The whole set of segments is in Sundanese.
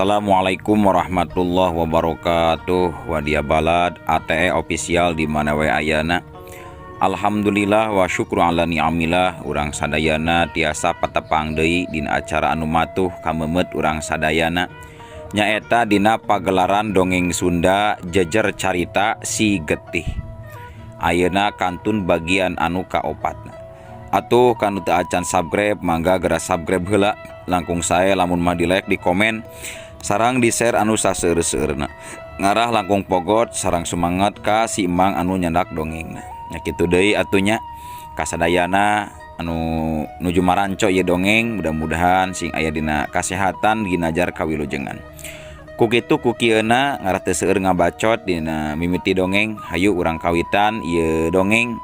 Assalamualaikum warahmatullahi wabarakatuh. Wadia balad ATE official di mana we ayana. Alhamdulillah wa syukru ala ni'amillah, urang sadayana tiasa patepang deui dina acara anu matuh kameumeut urang sadayana, nyaeta dina pagelaran dongeng Sunda Jejer Carita Si Getih. Ayeuna kantun bagian anu kaopatna. Atuh kanu teu acan subscribe, mangga geura subscribe heula. Langkung sae lamun mah di like, di komen, sareng di share anu saseueur-seueurna, ngarah langkung pogot sareng sumanget ka si emang anu nyandak dongengna. Nya kitu deui atuh nya, kasadayana anu nuju maranco ieu dongeng, mudah-mudahan sing aya dina kasehatan ginajar kawilujengan. Ku kitu ku kieuna, ngarah teu seueur ngabacot dina mimiti dongeng, hayu urang kawitan ieu dongeng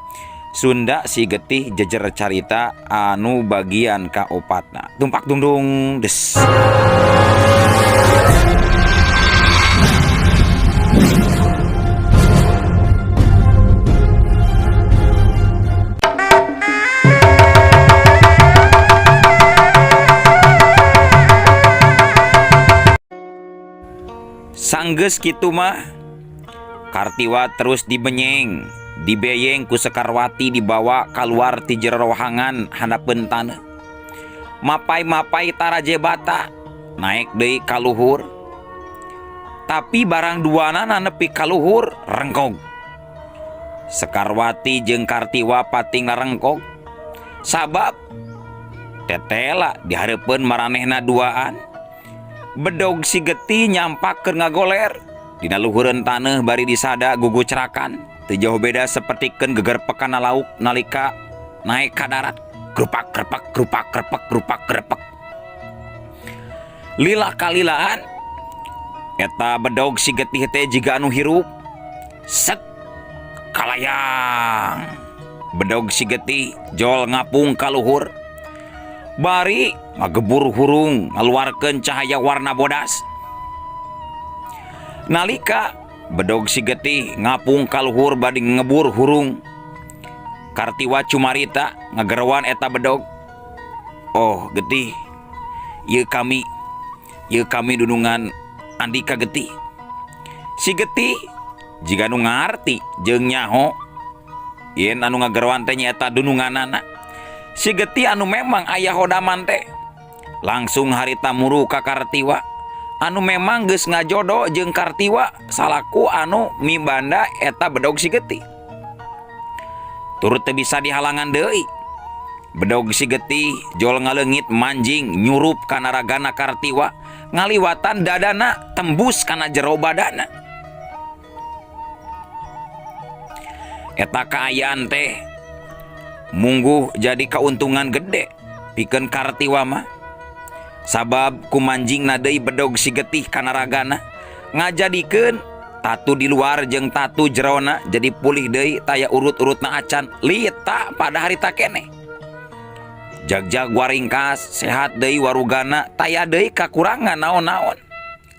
Sunda Si Getih Jejer Carita anu bagian kaopatna. Tumpak dungdung des. Sanggeus kitu mah Kartiwa terus dibenyeng, dibeyeng ku Sekarwati, dibawa kaluar ti jero rohangan handapeun taneuh. Mapai-mapai taraje bata naek deui ka luhur. Tapi barang duanana nepi ka luhur, rengkog. Sekarwati jeung Kartiwa pating larengkog. Sabab tetela dihareupeun maranehna duaan. Bedog Si Getih nyampak keur ngagoler dina luhureun taneuh bari disada gugucrakan. Teu jauh beda sapertikeun geger pekana lauk nalika naek ka darat. Grupak krepek grupak krepek grupak krepek. Lila kalilaan eta bedog Si Getih teh jiga anu hirup. Set kalayang. Bedog Si Getih jol ngapung ka luhur. Bari ngagebur hurung ngaluarkeun cahaya warna bodas. Nalika bedog Si Getih ngapung ka luhur bari ngebur hurung, Kartiwa cumarita ngageroan eta bedog. "Oh Getih, ieu kami dunungan Andika Getih." Si Getih jiga nu ngarti jeung nyaho yen anu ngageroan teh nyaeta dununganana. Si Getih anu memang aya hodaman teh langsung harita muru ka Kartiwa anu memang geus ngajodo jeung Kartiwa salaku anu mibanda eta bedog Si Getih. Turut teu bisa dihalangan deui. Bedog Si Getih jol ngaleungit manjing nyurup kana ragana Kartiwa, ngaliwatan dadana tembus kana jero badana. Eta kaayaan teh mungguh jadi keuntungan gede pikeun Kartiwa mah. Sabab ku manjingna deui bedog Si Getih kana ragana ngajadikeun tatu di luar jeung tatu jerona jadi pulih deui, taya urut-urutna acan lita pada harita keneh. Jagjag waringkas sehat deui warugana, taya deui kakurangan naon-naon.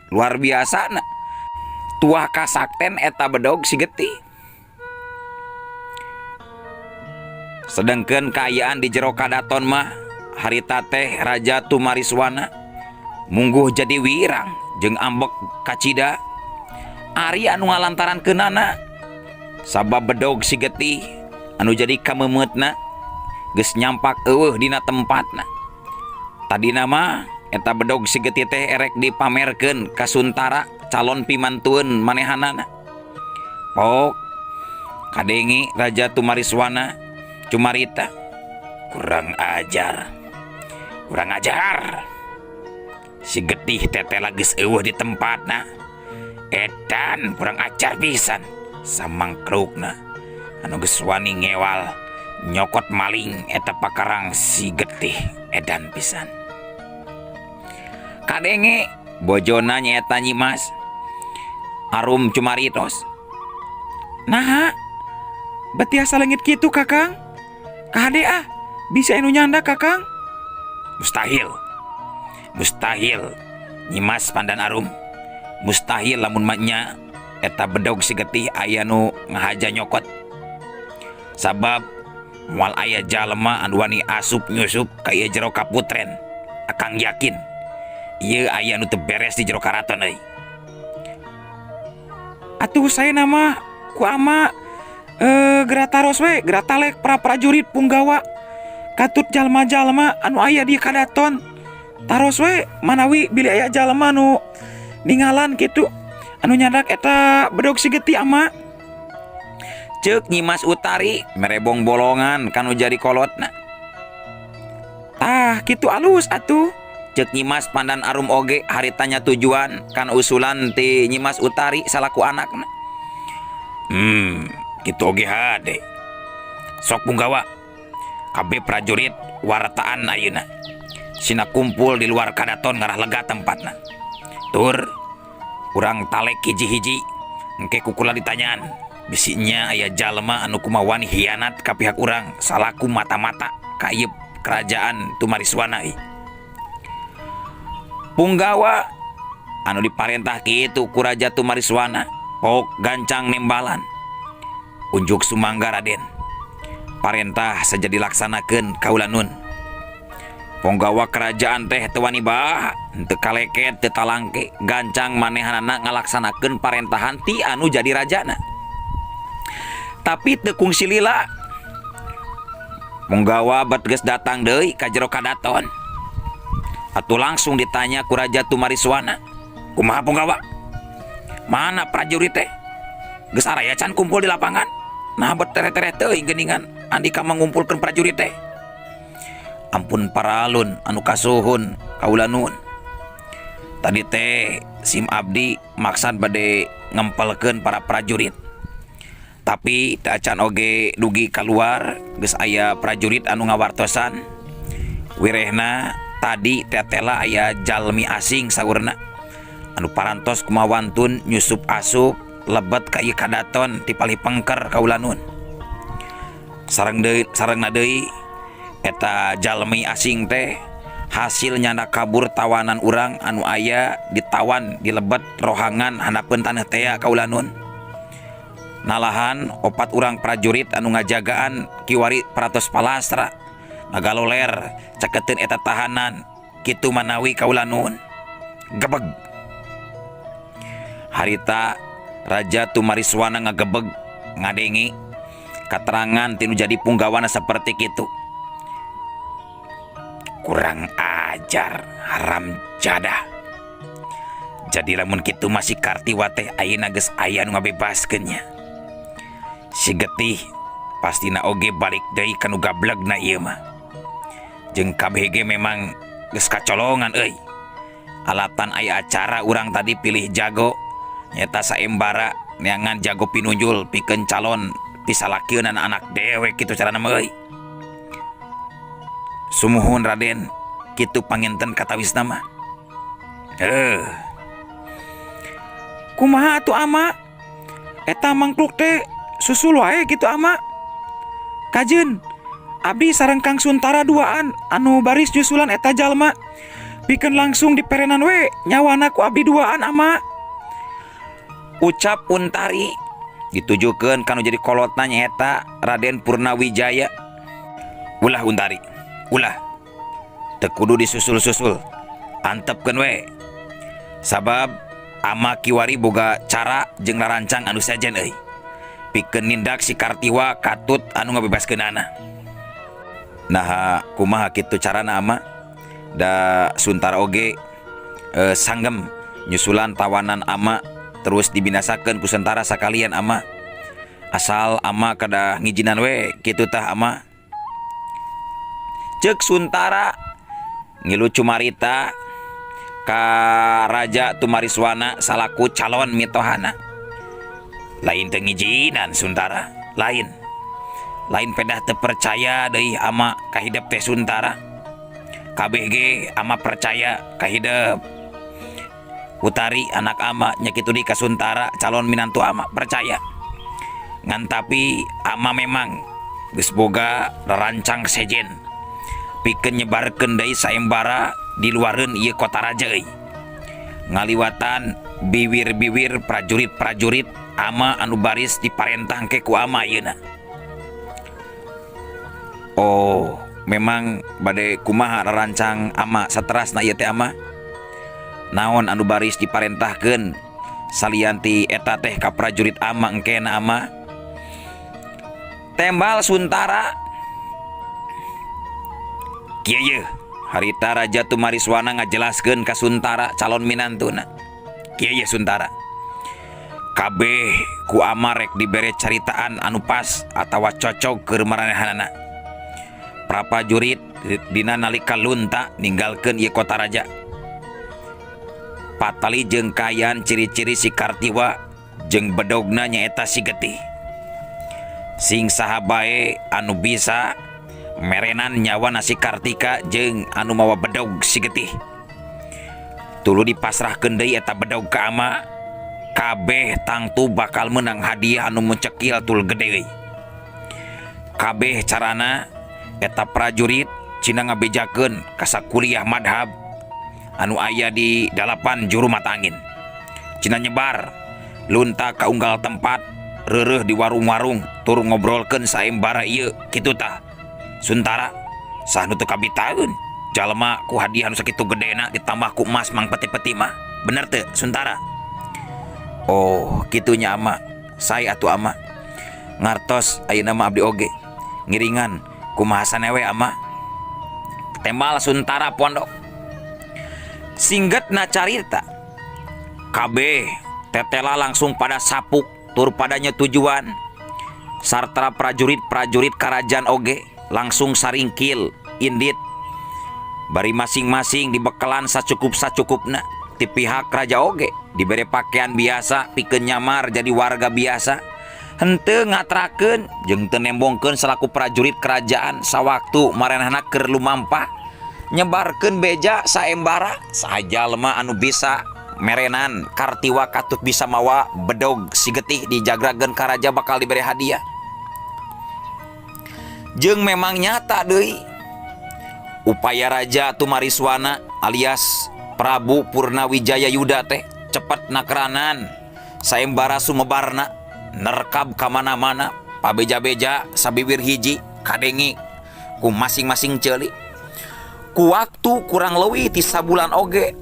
Luar biasa na. Tuah kasakten eta bedog Si Getih. Sedangkan kaayaan di jero kadaton mah harita teh Raja Tumariswana mungguh jadi wirang jeung ambek kacida. Ari anu ngalantaran keunana sabab bedog Si Getih anu jadi kameumeutna geus nyampak euweuh dina tempatna. Tadina mah eta bedog Si Getih teh erek dipamerkeun ka Suntara, calon pimantueun manehanana. Pok kadenge Raja Tumariswana cumarita, "Kurang ajar, kurang ajar, Si Getih tetela geus euweuh di tempatna. Edan, kurang ajar pisan samangkrukna anu geus wani ngewal nyokot maling eta pakarang Si Getih, edan pisan." Kadenge bojona nyaeta Nyi Mas Arum cumaritos, "Naha bet tiasa leungit kitu, Kakang? Kade ah, bisi anu nyanda Kakang." "Mustahil, mustahil, Nyi Mas Pandan Arum. Mustahil lamun nya eta bedog Si Getih aya nu ngahaja nyokot, sabab moal aya jalma anu wani asup nyusup ka ieu jero kaputren. Akang yakin Ieu aya nu teu beres di jero karaton euy. Atuh saya nama ku ama geura taros we, geura talek para prajurit punggawa katut jalma-jalma anu aya di kadaton. Taros we manawi bilih aya jalma nu ningalan kitu anu nyandak eta bedog si getih, ama. Ceuk Nyimas Utari merebong bolongan kanu jadi kolotna. Tah, kitu alus atuh. Ceuk Nyimas Pandan Arum oge harita nyatujuan kana usulan ti Nyimas Utari salaku anakna. Kitu oge hade. Sok punggawa, kabeh prajurit wartaan ayeuna. Sina kumpul di luar kadaton ngarah lega tempatna. Tur urang talek hiji-hiji, engke ku kula ditanyaan. Bisi nya aya jalma anu kumawani hianat ka pihak urang salaku mata-mata ka ieu kerajaan Tumariswana ieu. Punggawa anu diparentah kitu ku Raja Tumariswana pok gancang nembalan. Unjuk sumangga, Raden. Parentah saja dilaksanakeun, kaula nun. Punggawa kerajaan teh teu wani bah, teu kaleket, teu talangke, gancang manehanana ngalaksanakeun parentahan ti anu jadi rajana. Tapi teu kungsi lila. Punggawa bat geus datang deui ka jero kadaton. Atuh langsung ditanya ku Raja Tumariswana. Kumaha, punggawa? Mana prajurit teh? Geus araya can kumpul di lapangan? Nah, bet tere-tere teuing geuningan andika mengumpulkeun prajurit teh. Ampun paralun anu kasuhun, kaula nun. Tadi teh sim abdi maksad bade ngempelkeun para prajurit. Tapi teu acan oge dugi keluar geus aya prajurit anu ngawartosan. Wirehna tadi tetela aya jalmi asing saurna anu parantos kumawantun nyusup asup lebet ka ieu kadaton ti palih pengker, kaula nun. Sareng deui, sarengna deui eta jalmi asing teh hasil nyana kabur tawanan urang anu aya ditawan di lebet rohangan handapeun taneuh tea, kaula nun. Nalahan opat urang prajurit anu ngajagaan kiwari parantos palastra ngagaloler caketeun eta tahanan kitu manawi, kaula nun. Gebeg harita Raja Tumariswana ngagebeg ngadenge katerangan tinu jadi punggawana seperti itu. Kurang ajar, haram jadah. Jadi lamun kitu masih Kartiwa teh ayeuna geus aya nu ngabebaskeun nya. Si getih pastina oge balik deui kanu gablegna ieu mah. Jeung kabeh ge memang geus kacolongan euy. Alatan aya acara urang tadi pilih jago nyata saembara neangan jago pinunjul pikeun calon pisalakieun anak dewek, kitu carana mah euy. Sumuhun, Raden, kitu panginten katawisna mah. Kumaha atuh, ama? Eta mangkluk teh susul wae kitu, ama? Kajeun abdi sareng Kang Suntara duaan anu baris nyusulan eta jalma. Pikeun langsung diperenan we nyawana ku abdi duaan, ama. Ucap Untari ditujukeun kanu jadi kolotna, nyaeta Raden Purnawijaya. Ulah, Untari, ulah. Teu kudu disusul-susul. Antepkeun we. Sabab ama kiwari boga cara jeung larancang anu sejen euy. Pikeun nindak si Kartiwa katut anu ngabebaskeunana. Naha kumaha kitu carana, ama? Da Suntara oge sanggem nyusulan tawanan ama terus dibinasakeun ku Suntara sakalian, ama. Asal ama kedah ngijinan we kitu tah, ama. Ceuk Suntara ngilu cumarita ka Raja Tumariswana salaku calon mitohana. Lain teu ngijinan Suntara, lain. Lain pedah teu percaya deui ama kahidep teh, Suntara. Kabeh ge ama percaya kahidep. Utari anak ama nya kitu di ka Suntara calon minantu ama percaya. Ngan tapi ama memang geus boga rarancang sejen pikeun nyebarkeun deui sayembara di luareun ieu kota raja euy. Ngaliwatan biwir-biwir prajurit-prajurit ama anu baris diparentah ke ku ama ayeuna. Oh, memang bade kumaha rarancang ama saterasna ieu teh, ama? Naon anu baris diparentahkeun salian ti eta teh ka prajurit ama engkena ama? Tembal Suntara. Kieu yeuh, harita Raja Tumariswana ngajelaskeun ka Suntara calon minantuna. Kieu yeuh Suntara. Kabeh ku ama rek dibere caritaan anu pas atawa cocog keur maranehanana. Prapajurit dina nalika lunta ninggalkeun ieu kota raja. Patali jeung kaayaan ciri-ciri si Kartiwa jeung bedogna nyaeta si Getih. Sing saha bae anu bisa merenan nyawa si Kartika jeung anu mawa bedog si Getih. Tuluy dipasrahkeun deui eta bedog ka ama, kabeh tangtu bakal menang hadiah anu mencekil tul gede euy. Kabeh carana eta prajurit cina ngabejakeun ka sakuliah madhab anu aya di dalapan juru mata angin. Cina nyebar lunta ka unggal tempat, reureuh di warung-warung tur ngobrolkeun saembara ieu kitu tah. Suntara saha nu teu kabitaeun jalma ku hadiah anu sakitu gedena ditambah ku emas mang peti-peti mah. Bener teu Suntara? Oh, kitu nya ama. Sae atuh ama. Ngartos ayeuna mah abdi oge. Ngiringan kumaha sanewe ama. Tembal Suntara pondok. Singgetna carita kabeh tetela langsung pada sapuk tur padanya tujuan sarta prajurit-prajurit kerajaan oge langsung saringkil indit bari masing-masing dibekelan sacukup-sacukupna. Ti pihak raja oge dibere pakaian biasa pikeun nyamar jadi warga biasa, henteu ngatrakeun jeung teu nembongkeun selaku prajurit kerajaan sawaktu maranehna keur lumampah nyebarkeun beja saembara saha jalma anu bisa merenan Kartiwa katut bisa mawa bedog si Getih dijagrageun ka raja bakal diberi hadiah. Jeung memang nyata deui upaya Raja Tumariswana alias Prabu Purnawijaya Yuda teh cepet nakranan saembara sumebarna nerkab ka mana-mana, pabeja-beja sabiwir hiji kadengi ku masing-masing ceuli. Ku waktu kurang leuwih ti sabulan oge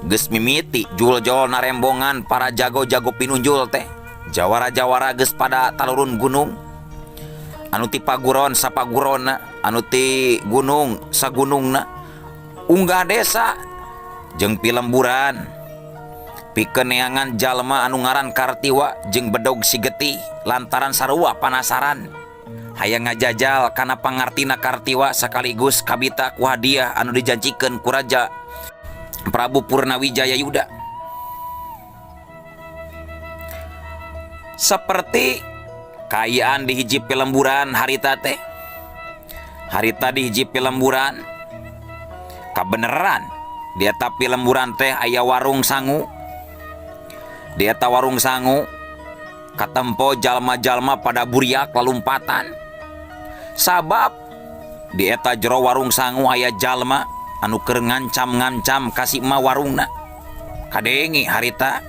geus mimiti juljol narembongan para jago-jago pinunjul teh. Jawara-jawara geus pada talurun gunung, anu ti paguron sapagurona, anu ti gunung sagunungna, unggah desa jeung pilemburan pikeun neangan jalma anu ngaran Kartiwa jeung bedog si Getih lantaran sarua panasaran hayang ngajajal kana pangartina Kartiwa sekaligus kabita ku hadiah anu dijanjikeun ku Raja Prabu Purnawijaya Yuda. Seperti kaayaan di hiji pilemburan harita teh. Harita di hiji pilemburan kabeneran di eta pilemburan teh aya warung sangu. Di eta warung sangu katempo jalma-jalma pada buriak lalumpatan. Sabab di eta jero warung sangu aya jalma anu keur ngancam-ngancam ka si ma warungna. Kadenge harita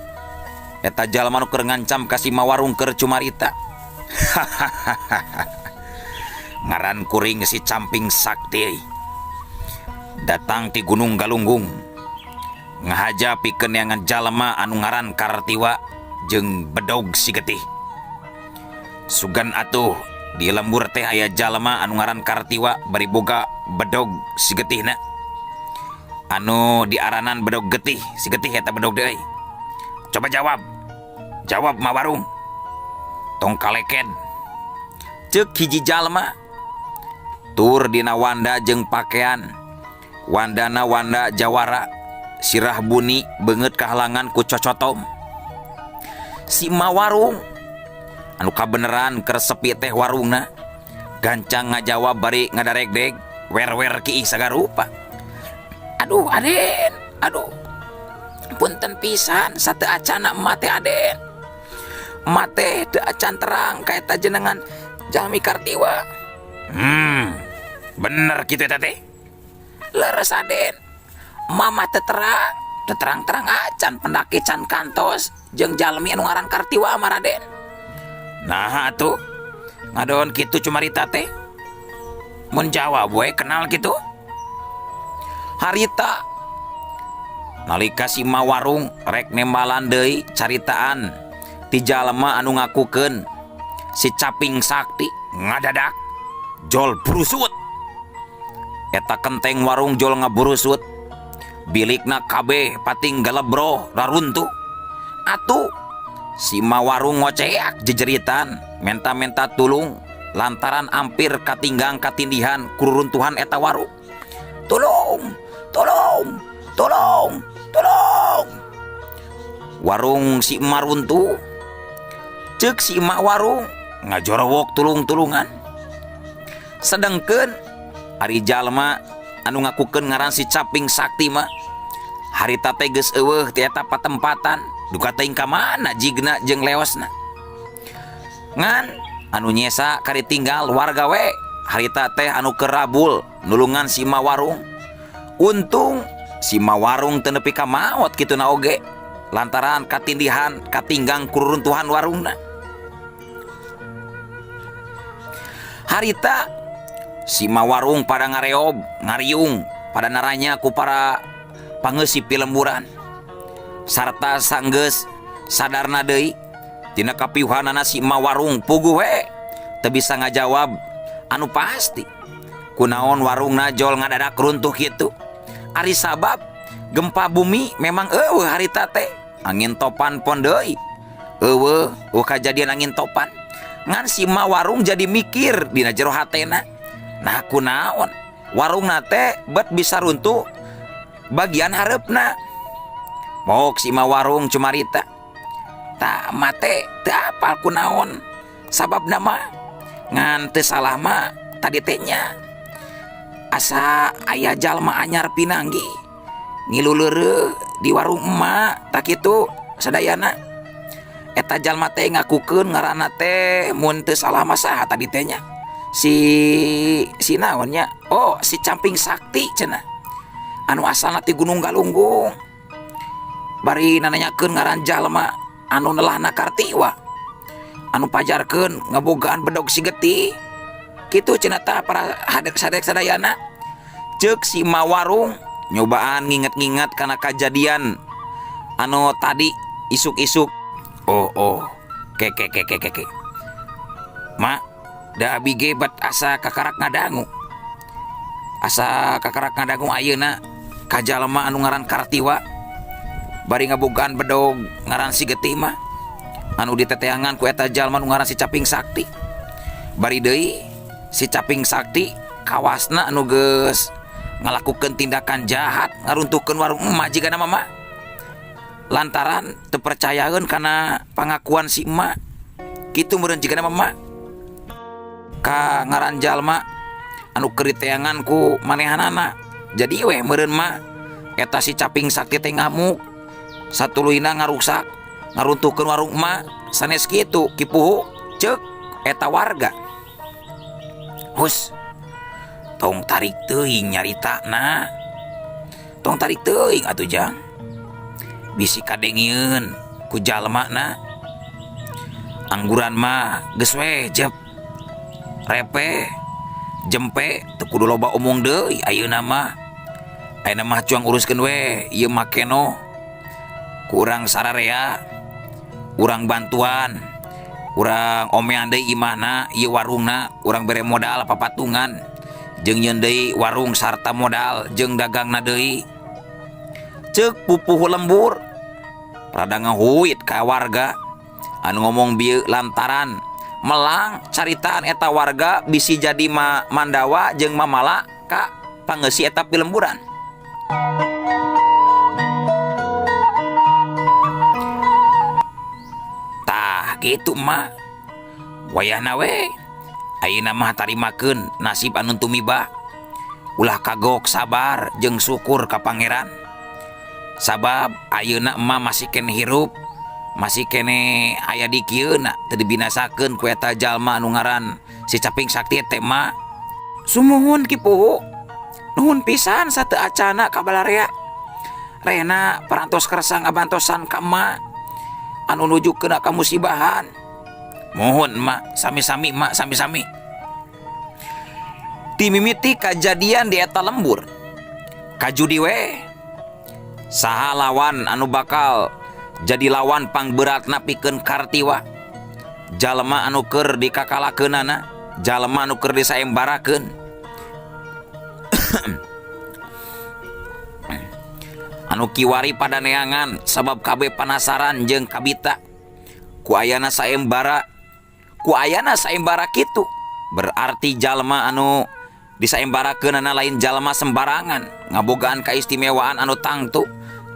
eta jalma anu keur ngancam ka si ma warung keur cumarita. Ngaran kuring si Camping Sakti datang ti Gunung Galunggung ngahaja pikeun neangan jalma anu ngaran Kartiwa jeung bedog si Getih. Sugan atuh di lembur teh aya jalma anu ngaran Kartiwa bari boga bedog si Getihna. Anu diaranan bedog getih, si Getih eta bedog deui. Coba jawab. Jawab ma warung. Tong kaleken. Ceuk hiji jalma. Tur dina wanda jeung pakaian. Wandana wanda jawara, sirah buni beungeut kahalangan ku cocotom. Si ma warung anu kabeneran keur sepi teh warungna gancang ngajawab bari ngadaregdeg wer-wer kiih sagarupa. Aduh Aden, aduh punten pisan sate acana emak teh Aden. Emak teh teu acan terang ka eta jenengan jalmi Kartiwa. Bener kitu eta teh. Leres Aden, mama teh terang, teu terang-terang acan pendaki can kantos jeung jalmi anu ngaran Kartiwa mah Raden. Nah atuh ngadon kitu cumarita teh. Mun jawab we kenal kitu. Harita Nalika si emak warung rek nembalan deui caritaan ti jalma anu ngakukeun si Caping Sakti ngadadak jol brusut. Eta kenteng warung jol ngaburusut. Bilikna kabeh pating galebroh raruntuh. Atuh si emak warung ngoceak jejeritan menta-menta tulung lantaran ampir katinggang katindihan ku ruruntuhan eta warung. Tulung, tulung, tulung, tulung. Warung si emak runtuh. Ceuk si emak warung ngajorowok tulung-tulungan. Sedengkeun ari jalma anu ngakukeun ngaran si Caping Sakti mah harita teh geus euweuh ti eta patempatan duka teuing ka mana jigna jeung leosna. Ngan anu nyesa kari tinggal warga we harita teh anu keur rabul nulungan si emak warung. Untung si emak warung teu nepi ka maot kituna oge lantaran katindihan katinggang ku ruruntuhan warungna. Harita si emak warung pada ngareob ngariung pada naranya ku para pangeusi pilemburan sarta sanggeus sadarna deui tina kapiuhanana si emak warung puguh we teu bisa ngajawab anu pasti kunaon warungna jol ngadadak runtuh kitu. Ari sabab gempa bumi memang euweuh harita teh angin topan pon deui euweuh euweuh kajadian angin topan. Ngan si emak warung jadi mikir dina jero hatena nah kunaon warungna teh bet bisa runtuh bagian hareupna. Mok si emak warung cumarita tah mate teu apal kunaon sababna mah ngan teu salah mah tadi teh nya asa aya jalma anyar pinanggi ngilu leureuh di warung emak tak kitu sadayana. Eta jalma teh ngakukeun ngaranna teh mun teu salah mah saha tadi teh nya si naon nya oh si Camping Sakti cenah anu asalna ti Gunung Galunggung bari nanyakeun ngaran jalma anu nelahna Kartiwa anu pajarkeun ngabogaan bedog si getih kitu cenah tah para hadek-sadek sadayana. Ceuk si emak warung nyobaan nginget-nginget kana kajadian anu tadi isuk-isuk. Oh oh ke ke ke ke ke ke mak da abi ge bat asa kakarak ngadangu asa kakarak ngadangu ayeuna ka jalma anu ngaran Kartiwa bari ngabogaan bedog ngaran si getih mah anu diteteangan ku eta jalma anu ngaran si Caping Sakti. Bari deui si Caping Sakti kawasna anu geus ngalakukeun tindakan jahat ngaruntuhkeun warung emak jigana mama lantaran teu percayaeun kana pangakuan si emak kitu meureun jigana mama ka ngaran jalma anu keur diteangan ku manehanana. Jadi weh meureun mah eta si Caping Sakti teh ngamuk satuluyna ngaruksak ngaruntuhkeun warung emak sanes kitu kipuhu ceuk eta warga. Hus tong tarik teuing nyaritana tong tarik teuing atuh jang bisi kadengieun ku jalmana angguran mah geus we jep repe jempe teu kudu loba omong deui ayeuna mah. Ayeuna mah cuang uruskeun we ieu mah keno ku urang sararea urang bantuan urang omean deui imahna ieu warungna urang bere modal papatungan jeung nyeun deui warung sarta modal jeung dagangna deui. Ceuk pupuhu lembur rada ngahuit ka warga anu ngomong bieu lantaran melang caritaan eta warga bisi jadi mandawa jeung mamala ka pangeusi eta pilemburan. Tah kitu mah wayahna we ayeuna mah tarimakeun nasib anu tumiba ulah kagok sabar jeung syukur ka pangeran sabab ayeuna emak masih kene hirup masih kene aya di kieuna teu dibinasakeun ku eta jalma anu ngaran si Caping Sakti teh mah. Sumuhun ki puhu nuhun pisan sateu acana ka balarea rena parantos kersa ngabantosan ka emak anu nuju kena kamusibahan. Mohon emak sami-sami emak sami-sami. Timimiti kajadian di eta lembur kajudi we Saha lawan anu bakal jadi lawan pangberatna pikeun Kartiwa? Jalma anu keur dikakalakeunana, jalma anu keur disaembarakeun. Anu kiwari pada neangan sabab kabeh panasaran jeung kabita ku ayana saembara ku ayana saembara kitu berarti jalma anu disaembarakeunana lain jalma sembarangan ngabogaan kaistimewaan anu tangtu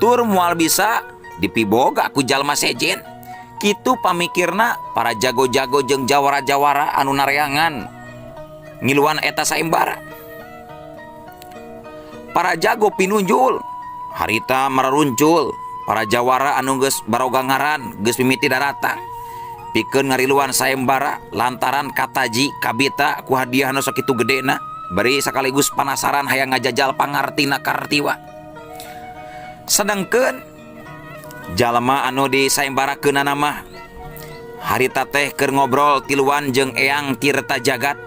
tur moal bisa dipiboga ku jalma sejen kitu pamikirna para jago-jago jeung jawara-jawara anu nareangan ngiluan eta saembara. Para jago pinunjul harita mararuncul para jawara anu geus baroga ngaran geus mimiti daratang pikeun ngariluan saembara lantaran kataji kabita ku hadiah anu sakitu gedena bari sekaligus panasaran hayang ngajajal pangartina Kartiwa. Sedangkeun jalma anu disaembarakeunana mah harita teh keur ngobrol tiluan jeung Eyang Tirta Jagat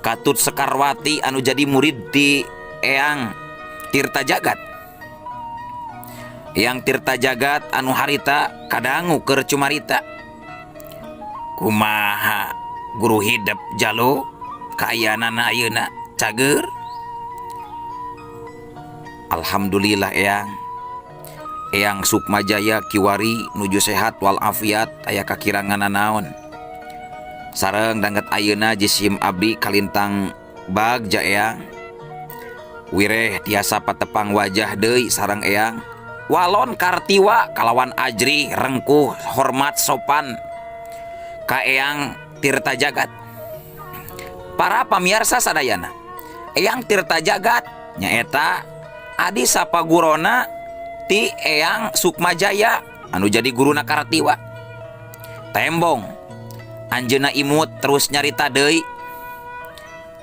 katut Sekarwati anu jadi murid di Eyang Tirta Jagat. Eyang Tirta Jagat anu harita kadangu keur cumarita, "Kumaha guru hidep, Jalu, kaayaanana ayeuna cager?" "Alhamdulillah, Eyang. Eyang Sukmajaya kiwari nuju sehat walafiat, aya kakirangan naon. Sareng danget ayeuna jisim abdi kalintang bagja, Eyang. Wireh tiasa patepang wajah deui sareng Eyang," walon Kartiwa kalawan ajrih, rengkuh, hormat, sopan ka Eyang Tirta Jagat. Para pamiarsa sadayana, Eyang Tirta Jagat nyaeta adi sapagurona ti Eyang Sukmajaya anu jadi guruna Kartiwa. Tembong anjeunna imut terus nyarita deui,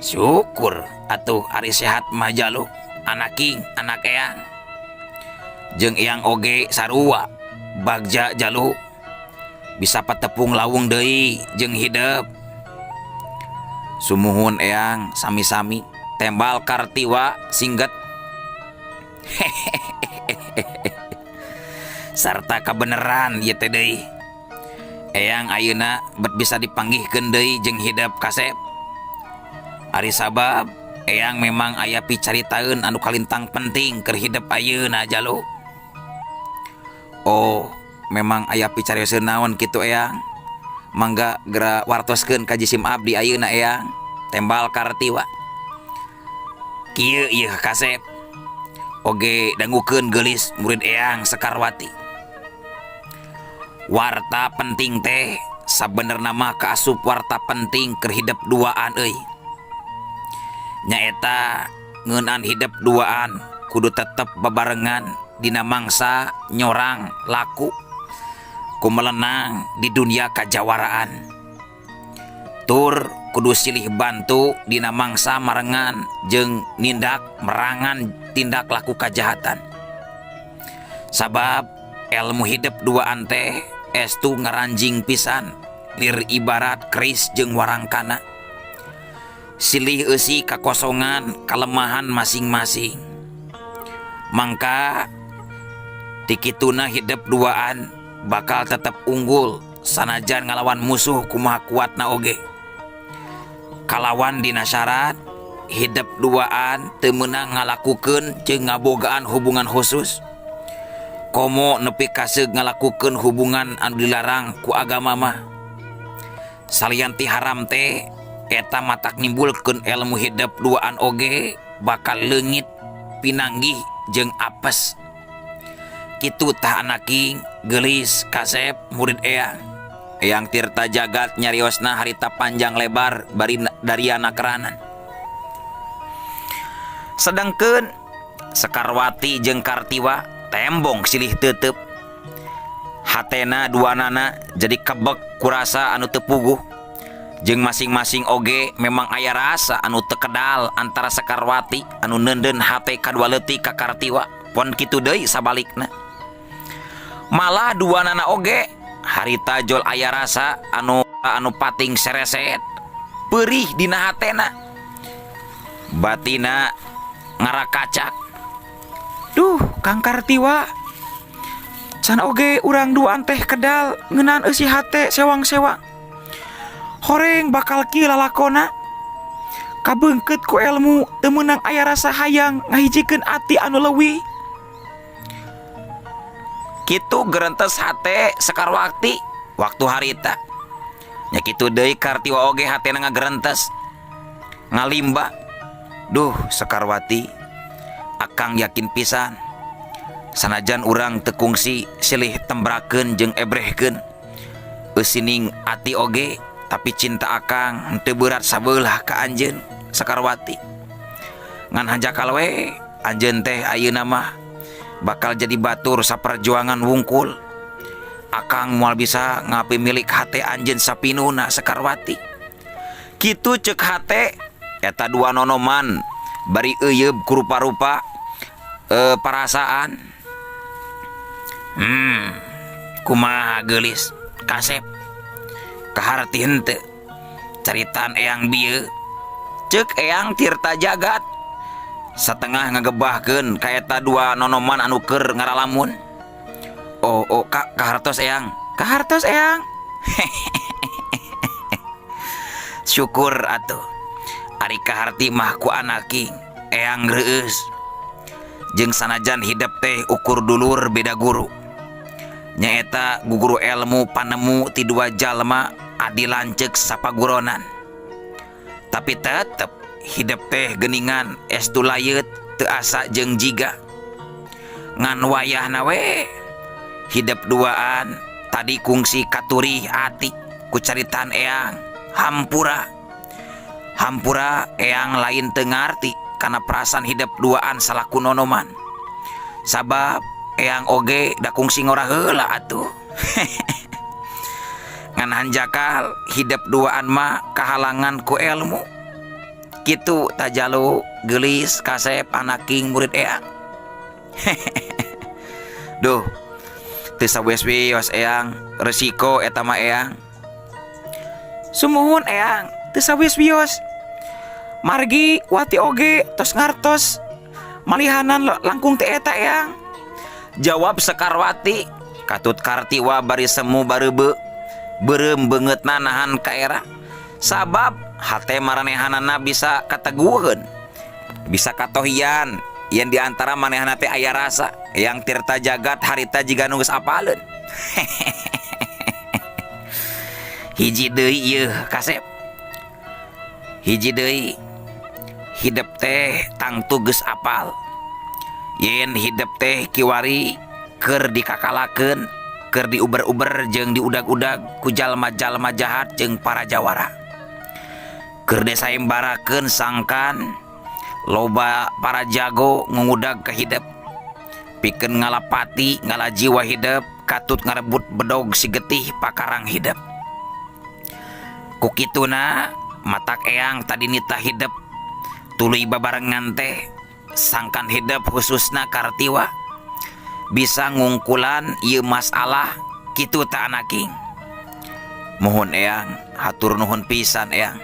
"Syukur atuh ari sehat mah, Jalu, anaking anak Eyang. Jeung Eyang oge sarua bagja, Jalu, bisa patepung lawung deui jeung hidep." "Sumuhun, Eyang, sami-sami," tembal Kartiwa singget. "Sarta kabeneran ieu teh deui. Eyang ayeuna bet bisa dipanggihkeun deui jeung hidep, kasep. Ari sabab Eyang memang aya picaritaeun anu kalintang penting keur hidep ayeuna, Jalu." "Oh, memang aya picarioseun naon kitu, Eyang? Mangga gera wartoskeun ka jisim abdi ayeuna, Eyang," tembal Kartiwa. "Kieu ieu, kasep. Oge dangukeun geulis murid Eyang Sekarwati. Warta penting teh sabenerna mah kaasup warta penting keur hidep duaan euy. Nyaeta ngeunaan hidep duaan kudu tetep babarengan dina mangsa nyorang laku kumelenang di dunia kajawaraan. Tur kudu silih bantu dina mangsa marengan jeung nindak merangan tindak laku kajahatan. Sabab ilmu hidep duaan teh estu ngaranjing pisan lir ibarat keris jeung warangkana. Silih eusi kakosongan kalemahan masing-masing. Mangka tikituna hidep duaan bakal tetep unggul sanajan ngalawan musuh kumaha kuatna oge. Kalawan dina syarat hidep duaan teu meunang ngalakukeun jeung ngabogaan hubungan khusus. Komo nepi kaseug ngalakukeun hubungan anu dilarang ku agama mah. Salian ti haram teh eta matak nimbulkeun ilmu hidep duaan oge bakal leungit pinanggih jeung apes. Kitu tah, anaking geulis kasep murid Eyang." Eyang Tirta Jagat nyariosna harita panjang lebar bari dariana keranan. Sedangkeun Sekarwati jeung Kartiwa tembong silih teuteup. Hatena duanana jadi kebek kurasa anu teu puguh. Jeung masing-masing oge memang aya rasa anu teu kedal antara Sekarwati anu neundeun hate kadua leutik ka Kartiwa, pon kitu deui sabalikna. Malah duanana oge harita jol aya rasa anu anu pating sereset perih dina hatena. Batina ngarakacak. Duh, Kang Kartiwa. Can oge urang duaan teh kedal ngeunaan eusi hate sewang-sewang. Horeng bakal kieu lalakona. Kabeungkeut ku elmu teu meunang aya rasa hayang ngahijikeun ati anu leuwih. Kitu gerentes hate Sekarwati waktu harita. Nya kitu deui Kartiwa oge hatena ngagerentes. Ngalimba. Duh Sekarwati, akang yakin pisan sanajan urang teu kungsi silih tembrakeun jeung ebrehkeun eusining ati oge tapi cinta akang henteu beurat sabeulah ka anjeun Sekarwati. Ngan hanjakal we anjeun teh ayeuna mah bakal jadi batur saperjuangan wungkul. Akang moal bisa ngapimilik hate anjeun sapinuna Sekarwati. Kitu ceuk hate eta dua nonoman bari euyeup ku rupa-rupa parasaan. Kumaha geulis kasep kaharti henteu caritaan eyang bieu ceuk Eyang Tirta Jagat satengah ngagebahkeun ka eta dua nonoman anu keur ngaralamun. Oh, oh ka kahartos eyang, kahartos eyang. Syukur atuh ari kaharti mah ku anaking eyang reueus. Jeung sanajan hidep teh ukur dulur beda guru. Nyaeta guguru elmu panemu ti dua jalma adi lanceuk sapaguronan. Tapi tetep hidep teh geuningan estu layeut teu asa jeung jiga. Ngan wayahna we hidep duaan tadi kungsi katurih ati ku caritaan eyang hampura. Hampura eyang lain teu ngarti kana perasaan hidep duaan salaku nonoman. Sabab eyang oge da kungsi ngora heula atuh. Ngan hanjakal hidep duaan mah kahalangan ku elmu. Kitu tajalu geulis kasep anaking murid eyang. Duh, teu sawes-wios eyang resiko eta mah eyang. Sumuhun eyang, teu sawes-wios. Margi wati oge tos ngartos malihanan langkung teu eta eyang. Jawab Sekarwati katut Kartiwa bari semu bareubeu beureum beungeutna nahan kaera. Sabab hate maranehanana bisa kateguheun, bisa katohian yen di antara manehana teh aya rasa. Eyang Tirta Jagat harita jiga nu geus apaleun. Hiji deui ieu kasep. Hiji deui hidep teh tangtu geus apal. Yen hidep teh kiwari keur dikakalakeun, keur diuber-uber jeung diudag-udag ku jalma-jalma jahat jeung para jawara. Keur disayembarakeun sangkan loba para jago ngungudag ka hidep. Pikeun ngalapati ngala jiwa hidep katut ngarebut bedog si getih pakarang hidep. Ku kituna matak eyang tadi nita hidep tuluy babarengan teh sangkan hidep khususna Kartiwa bisa ngungkulan ieu masalah kitu ta anaking. Mohon eyang, hatur nuhun pisan eyang.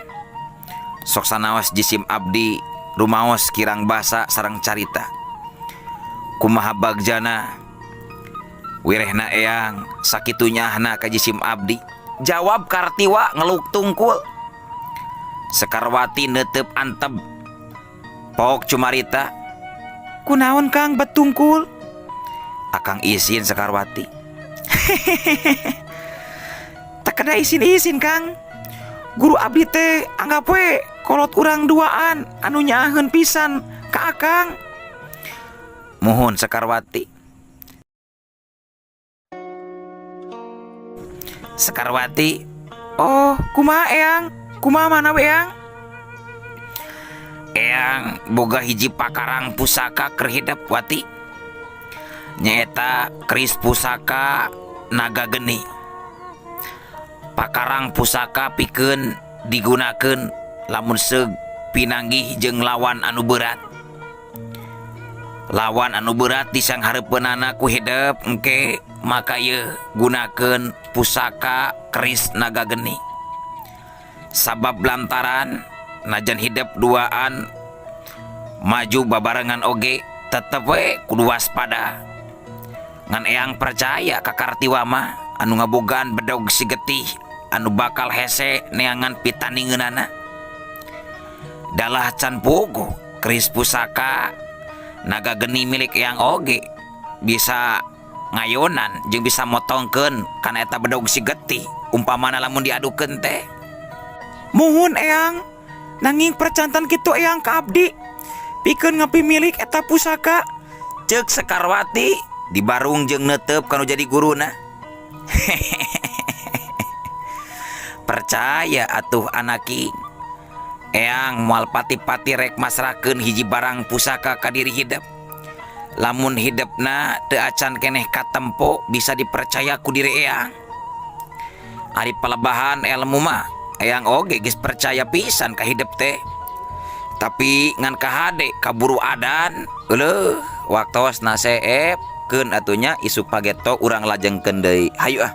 Sok sanaos jisim abdi rumaos kirang basa sareng carita. Kumaha bagjana wirehna eyang sakitu nyahna ka jisim abdi. Jawab Kartiwa ngeluk tungkul. Sekarwati neuteup anteb. Pok cumarita. Kunaon Kang betungkul? Akang isin Sekarwati. Tak kena isin-isin Kang. Guru abdi teh anggap we kolot urang duaan anu nyaaheun pisan ka Akang. Muhun Sekarwati. Sekarwati, oh kumaha eyang? Kumaha mana we eyang? Eyang boga hiji pakarang pusaka keur hidep wati. Nyaeta keris pusaka naga geni. Pakarang pusaka pikeun digunakeun lamun seug pinanggih jeung lawan anu berat. Lawan anu berat disanghareupeunana ku hidep engke maka ieu gunakeun pusaka keris naga geni. Sabab lantaran najan hidep duaan maju babarengan oge Tetep we kudu waspada. Ngan Eyang percaya ka Kartiwa mah anu ngabogaan bedog si getih anu bakal hese neangan pitandingeunana. Dalah can puguh keris pusaka naga geni milik Eyang oge bisa ngayonan jeung bisa motongkeun kana eta bedog si getih umpamana lamun diadukeun teh. Muhun Eyang, nanging percanten kitu Eyang ka abdi pikeun ngapimilik eta pusaka. Ceuk Sekarwati dibarung jeung neuteup kanu jadi guruna. Percaya atuh anaki. Eyang moal pati-pati rek masrahkeun hiji barang pusaka ka diri hidep. Lamun hidepna teu acan keneh katempo bisa dipercaya ku diri Eyang. Ari palebahan ilmu mah Eyang oge geus percaya pisan ka hidep teh. Tapi ngan kahade kaburu adan. Euleuh, waktosna seep keun atuh nya isuk pageto urang lajengkeun deui. Hayu ah.